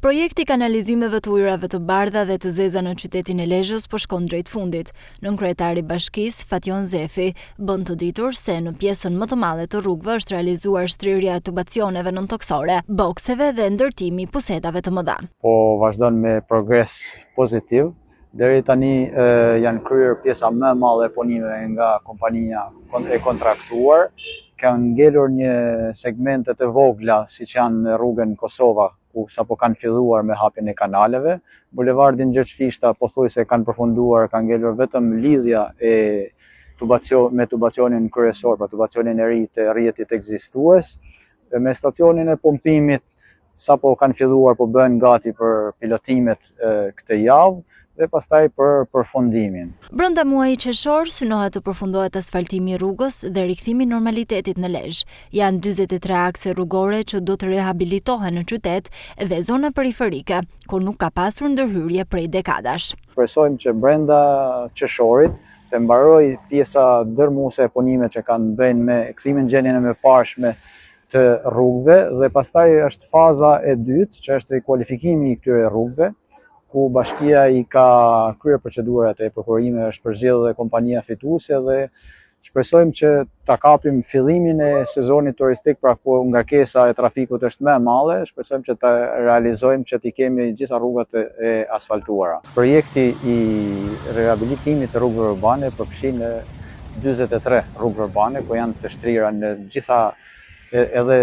Projekti i kanalizimeve të ujërave të bardha dhe të zeza në qytetin e Lezhës po shkon drejt fundit. Nënkryetari i Bashkisë, Fatjon Zefi, bën të ditur se në pjesën më të madhe të rrugëve është realizuar shtrirja e tubacioneve nëntokësore, bokseve dhe ndërtimi i pusetave të mëdha. Po vazhdon me progres pozitiv. Deri tani janë kryer pjesa më e madhe e punimeve nga kompania e kontraktuar. Kanë ngelur një segmente të vogla, siç janë në rrugën Kosova, ku sapo kanë filluar me hapjen e kanaleve. Bulevardin Gjergj Fishta pothuajse kanë përfunduar, ka ngelur vetëm lidhja e tubacio, me tubacionin kryesor, pra tubacionin e ri të rrjetit ekzistues. Me stacionin e pompimit sapo kanë filluar po bëhen gati për pilotimet këtë javë dhe pastaj për përfundimin. Brenda muajit qershor synohet të përfundohet asfaltimi i rrugës dhe rikthimi i normalitetit në Lezhë. Janë 43 akse rrugore që do të rehabilitohen në qytet dhe zona periferike, ku nuk ka pasur ndërhyrje prej dekadash. Shpresojmë që brenda qershorit të mbarojë pjesa dërrmuese e punimeve që kanë të bëjnë me kthimin në gjendjen e mëparshme të rrugëve dhe pastaj është faza e dytë, që është rikualifikimi i këtyre rrugëve, ku bashkia i ka kryer procedurat e prokurimeve, është përzgjedhur dhe kompania fituese dhe shpresojmë që ta kapim fillimin e sezonit turistik, pra ku ngarkesa e trafikut është më e madhe, shpresojmë që ta realizojmë që t'i kemi gjitha rrugët e asfaltuara. Projekti i rehabilitimit të rrugëve urbane përfshin 43 rrugë urbane ku janë të shtrira në gjitha edhe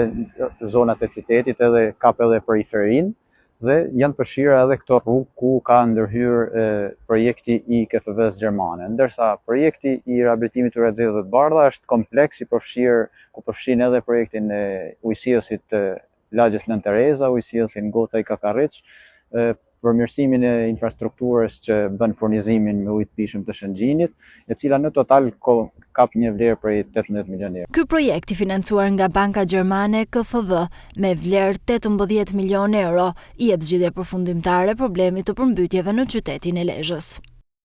zonat e qytetit, edhe kap edhe periferinë dhe janë përfshira edhe këto rrugë ku ka ndërhyrë projekti i KfW-së gjermane. Ndërsa projekti i rehabilitimit të ujërave të zeza dhe të bardha është kompleks i përfshirë ku përfshin edhe projektin e ujësjellësit të lagjes Nënë Tereza, ujësjellësin Gocaj Kakarriq, përmirësimin e infrastrukturës që bën furnizimin me ujë të pijshëm të Shëngjinit, e cila në total kap një vlerë prej 18 milionë euro. Ky projekt i financuar nga banka gjermane KfW me vlerë 18 milionë euro, i jep zgjidhje përfundimtare problemit të përmbytjeve në qytetin e Lezhës.